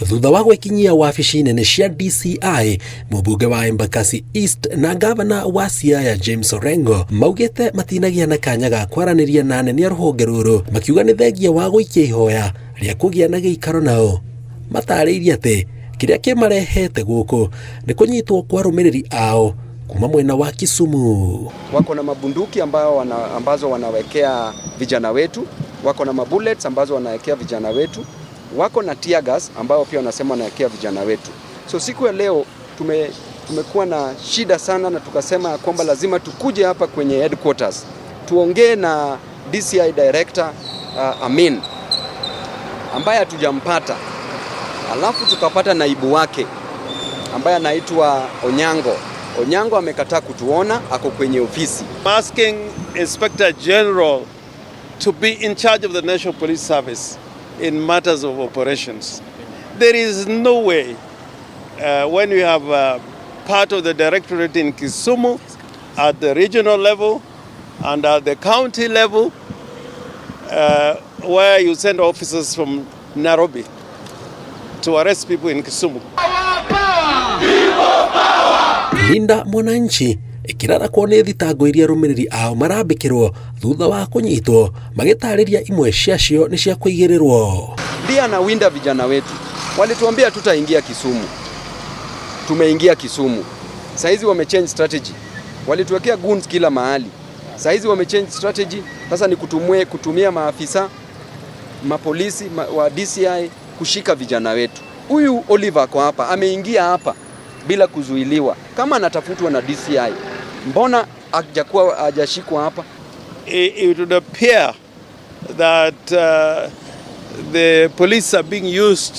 Thutha wa gwĩkinyia wabici nene cia DCI, mũmbunge wa Embakasi East na gavana wa Siaya James Orengo maugĩte matinagĩa na kanya ga kwaranĩria na anene a rũhonge rũrũ, makiuga nĩ thengia wa gũikia ihoya rĩa kũgĩa na gĩikaro nao. Matarĩirie atĩ kĩrĩa kĩmarehete gũkũ nĩ kũnyitwo kwa arũmĩrĩri ao kuma mwena wa Kisumu. Wako na mabunduki ambazo wanawekea vijana wetu, wako na mabullets ambazo wanawekea vijana wetu, wako na tear gas ambao pia wanasema wanawekea vijana wetu. So siku ya leo tumekuwa na shida sana, na tukasema ya kwamba lazima tukuje hapa kwenye headquarters tuongee na DCI director Amin ambaye hatujampata, alafu tukapata naibu wake ambaye anaitwa Onyango. Onyango amekataa kutuona, ako kwenye ofisi. Asking Inspector General to be in charge of the National Police Service in matters of operations. There is no way when you have part of the directorate in Kisumu at the regional level and at the county level where you send officers from Nairobi to arrest people in Kisumu. Linda Mwananchi ĩkĩrarakwo nĩ thitango iria arũmĩrĩri ao marambĩkĩrwo thutha wa kũnyitwo, magĩtarĩria imwe ciacio nĩ cia kũigĩrĩrwo. Ndiye anawinda vijana wetu. Walituambia tutaingia Kisumu, tumeingia Kisumu. Saizi wamechange strategy, walituwekea goons kila mahali. Saizi wamechange strategy, sasa ni kutumia maafisa mapolisi wa DCI kushika vijana wetu. Huyu Oliver ako hapa, ameingia hapa bila kuzuiliwa. Kama anatafutwa na DCI, mbona hajakuwa hajashikwa hapa? It would appear that the police are being used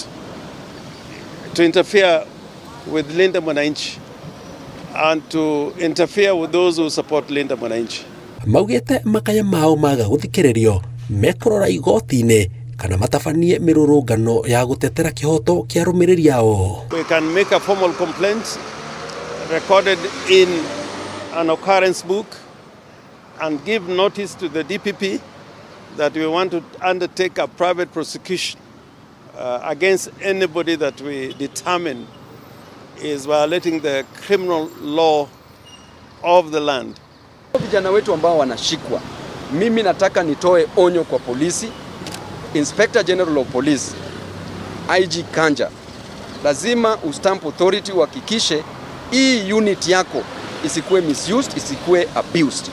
to interfere with Linda Mwananchi and to interfere with those who support Linda Mwananchi. Maugĩte makaya mao maga gũthikĩrĩrio mekũrora igoti-inĩ kana matabanie mĩrũrũngano ya gũtetera kĩhoto kĩa arũmĩrĩri ao. We can make a formal complaint recorded in an occurrence book and give notice to the DPP that we want to undertake a private prosecution against anybody that we determine is violating the criminal law of the land. Vijana wetu ambao wanashikwa, mimi nataka nitoe onyo kwa polisi, Inspector General of Police, IG Kanja, lazima ustamp authority uhakikishe hii unit yako isikuwe misused, isikuwe abused.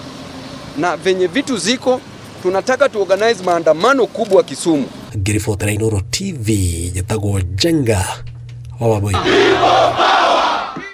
Na venye vitu ziko, tunataka tuorganize maandamano kubwa Kisumu. Ngĩribotera Inooro TV, njĩtagwo Njenga wa Wambui.